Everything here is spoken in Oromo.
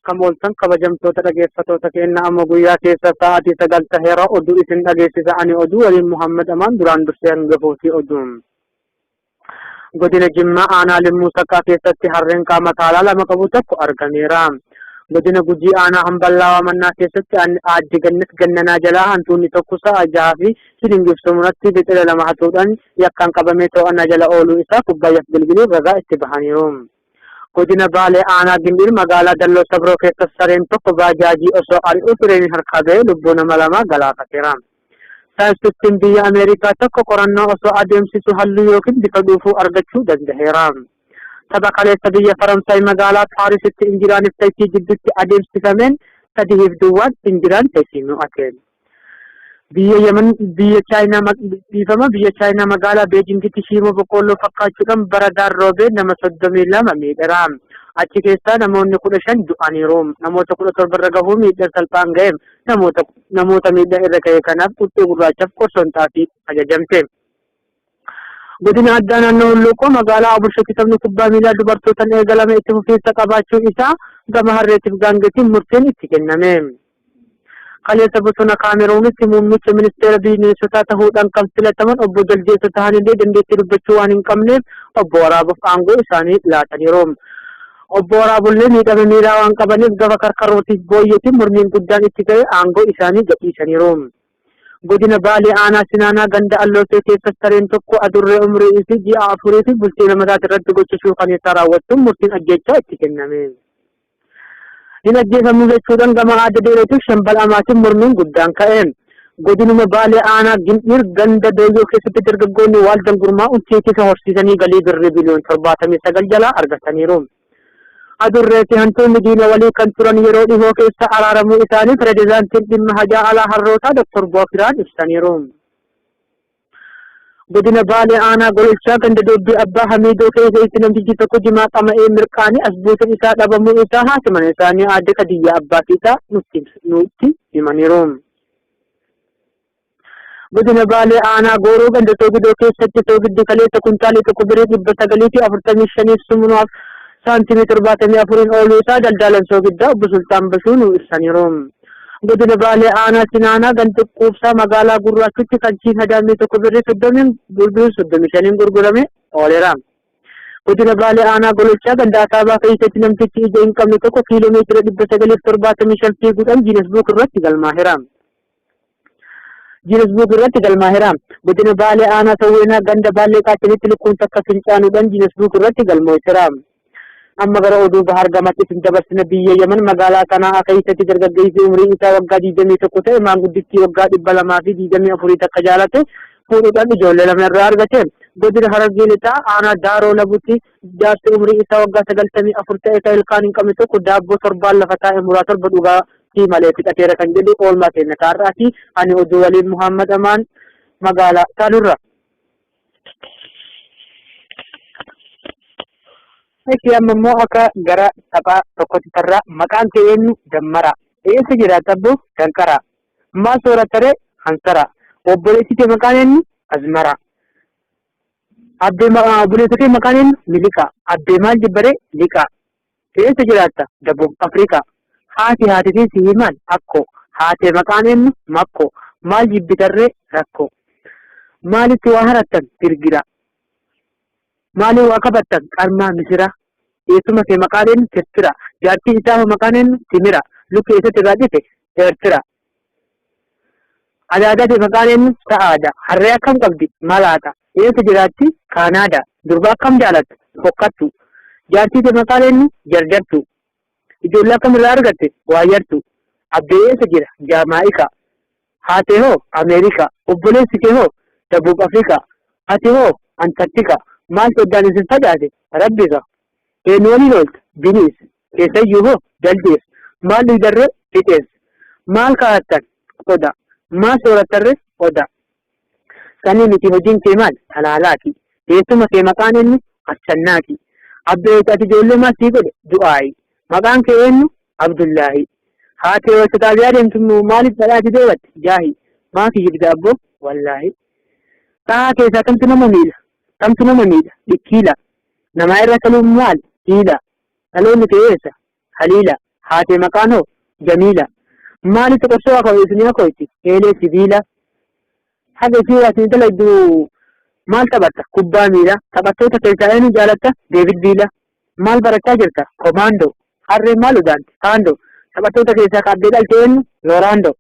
Akkam ooltan kabajamtoota dhageeffatoota keenya, amma guyyaa keessa sa'aatii 9 taheera. Oduu isin dhageessisa ani oduu waliin Muhammad Amaan. Duraan dursee hangafooti oduu. Godina Jimmaa aanaa Limmuu Saqqaa keessatti harreen qaama saalaa lama qabu tokko argameera. Godina Gujii aanaa Hamballaa Waamannaa keessatti aadde Gannet Gannanaa jalaa hantuunni tokko sa'a 6 fi shilingiif sumuratti biqila lama hatuudhaan yakkaan qabamee to'annaa jala ooluu isaa kubbaayyaaf bilbiluun ragaa itti bahaniiru. Godina Baalee aanaa Gindhiir magaalaa Dalloo Sabroo keessa sareen tokko baajaajii osoo ari'uu fireeniin harkaa ba'ee lubbuu nama lamaa galaafateera. Saayintistiin biyya Ameerikaa tokko qorannoo osoo adeemsisu halluu yookiin bifa dhuufuu argachuu dandaheera. Tapha kaleessa biyya Faransaay magaalaa Paarisitti Ingilaanif Tarkii gidduutti adeemsifameen 3f duwwaan Ingilaan Tarkii mo'ate. Biyya Yemen biyya Chaayinaa dhiifama biyya Chaayinaa magaalaa Beejingitti shiimoo boqqoolloo fakkaachuudhaan baradaan roobee nama 32 miidheera. Achi keessaa namoonni 15 du'aniiru. Namoota 17 irra gahuu miidhaan salphaan ga'e. Namoota namoota miidhaan irra ga'e kanaaf quxxee gurraachaaf qorsoon xaafii ajajamte. Godina Addaa Naannoo Hulluuqoo magaalaa Abursheetti taphni kubbaa miilaa dubartootaan eegalame itti fufiinsa qabaachuu isaa gama harreetiif gaangeetiin murteen itti kenname. Kaleessa bosona Kaameruunitti muummicha ministeera bineensotaa tahuudhaan kan filataman obbo Jaldeessa tahanillee dandeettii dubbachuu waan hin qabneef obbo Waraabuuf aangoo isaanii laataniiru. Obbo Waraabullee miidhama miilaa waan qabaniif gama karkarrootiif booyyeetiin mormiin guddaan itti ka'ee aangoo isaanii gadhiisaniiru. Godina Baalee Aanaa Sinaanaa ganda Alloosee keessa sareen tokko adurree umrii isii ji'a afurii fi bultii lamataati irratti gocha suukaneessaa raawwachuun murtiin ajjeechaa itti kenname. Hin ajjeefamnu jechuudhaan gama aadde Deereetiin Shambal Amaatiin mormiin guddaan ka'e. Godinuma Baalee Aanaa Gindhiir ganda Dooyyoo keessatti dargaggoonni waaldan gurmaa'uun tiitisa horsiisanii galii birrii biliyoon 79 jalaa argataniiru. Adurree fi hantuunni diina walii kan turan yeroo dhihoo keessa araaramuu isaanii pirezidaantiin dhimma hajaa alaa harrootaa Dr. Bookiraan ibsaniiru. Godina Baalee Aanaa Gololchaa ganda Doobbii Abbaa Hamiidoo keessatti namtichi tokko jimaa qama'ee mirqaanii as buuteen isaa dhabamuu isaa haati mana isaanii aadde Kadiyyaa Abbaa Fiixaa nutti himaniiru. Godina Baalee Aanaa Gooroo ganda Soogidoo keessatti soogiddi kaleessa kuntaalii tokko birrii 945 sumunaaf saantimii 74n ooluu isaa daldaalan soogiddaa obbo Sultaan Bashuu nu ibsaniiru. Godina Baalee Aanaa Sinaanaa ganda Quubsaa magaalaa Gurraachutti kanchiin hadaamii tokko birrii 30n birrii 35n gurgurame ooleera. Godina Baalee Aanaa Gololchaa ganda Asaabaa keessatti namtichi ija hin qabne tokko kiiloo meetira 975 fiiguudhaan Giines Buuk irratti galmaa'eera. Giines Buuk irratti galmaa'eera. Godina Baalee Aanaa Sawweenaa ganda Baallee Qaachanitti lukkuun takka fincaanuudhaan Giines Buuk irratti galmoofteera. Amma gara oduu Bahar gamatti isin dabarsina. Biyya Yaman magaalaa Sana'aa keessatti dargaggeessi umriin isaa waggaa 21 ta'e maanguddittii waggaa 224 takka jaalate fuudhuudhaan ijoollee lama irraa argate. Godina Harargee Lixaa aanaa Daaroo Labutti jaarsi umriin isaa waggaa 94 ta'e kan ilkaan hin qabne tokko daabboo torbaan lafa taa'e muraa torba dhugaatii malee fixateera kan jedhu oolmaa keenya kaarraati. Ani oduu waliin Muhammad Amaan magaalaa Saalurra. Itti amma immoo akka gara taphaa tokkotti tarraa. Maqaan kee eenyu? Dammara. Eessa jiraata abboo? Danqara. Maal soorattaree? Hansara. Obboleessi kee maqaan eenyu? Azmara. Abbee obboleessa kee maqaan eenyu? Miliqa. Abbee maal jibbaree? Liqa. Eessa jiraatta? Dabub Afrikaa. Haati haatitiin si himaan? Akkoo. Haatee maqaan eenyu? Makkoo. Maal jibbitarree? Rakkoo. Maalitti waa harattan? Girgira. Maaliin waa qabattan? Qarmaa misira. Eessuma kee maqaan eenyu? Tirtira. Jaartii isaa hoo maqaan eenyu? Timira. Lukkee eessatti irraa dhite? Eertira. Adaadaa kee maqaan eenyu? Sa'aada. Harree akkam qabdi? Malaata. Eessa jiraatti? Kaanaada. Durba akkam jaalatta? Fokkattu. Jaartii kee maqaan eenyu? Jarjartu. Ijoollee akkam irraa argatte? Waayyartu. Abbee eessa jira? Jaamaa'ika. Haatee hoo? Ameerika. Obboleessi kee hoo? Dabuub Afrika. Ati hoo? Antarktika. Maaltu addaan isin facaase? Rabbika. Eenyu waliin oolta? Biniis. Keessayyuu hoo? Jaldees. Maal dhuydarree? Fixees. Maal kaa'attan? Qoda. Maal soorattarree? Oda. Sanii miti hojiin kee maal? Talaalaati. Eessuma kee maqaan eenyu? Assannaati. Abbee ati ijoollee maal sii godhe? Du'aayi. Maqaan kee eenyu? Abdullaahi. Haatee wayita xaabiyaa deemtu maaliif dhadhaati doobatte? Jaahi. Maa kijibda abboo? Wallaahi. Xahaa keessaa kamtu nama miidha? Kamtu nama miidha? Dhikkiila. Namaa irra kaluun maal? Hiila. Dhaloonni kee eessa? Haliila. Haatee maqaan hoo? Jamiila. Maalitti qorsoo akoo isinii akooyti? Eelee sibiila. Haga isii waa isin dalagdu maal taphatta? Kubbaa miilaa. Taphattoota keessaa eenyu jaalatta? Deevid Viila. Maal barachaa jirta? Komaandoo. Harreen maal udaanti? Faandoo. Taphattoota keessaa ka abbee dhalte eenyu? Looraandoo.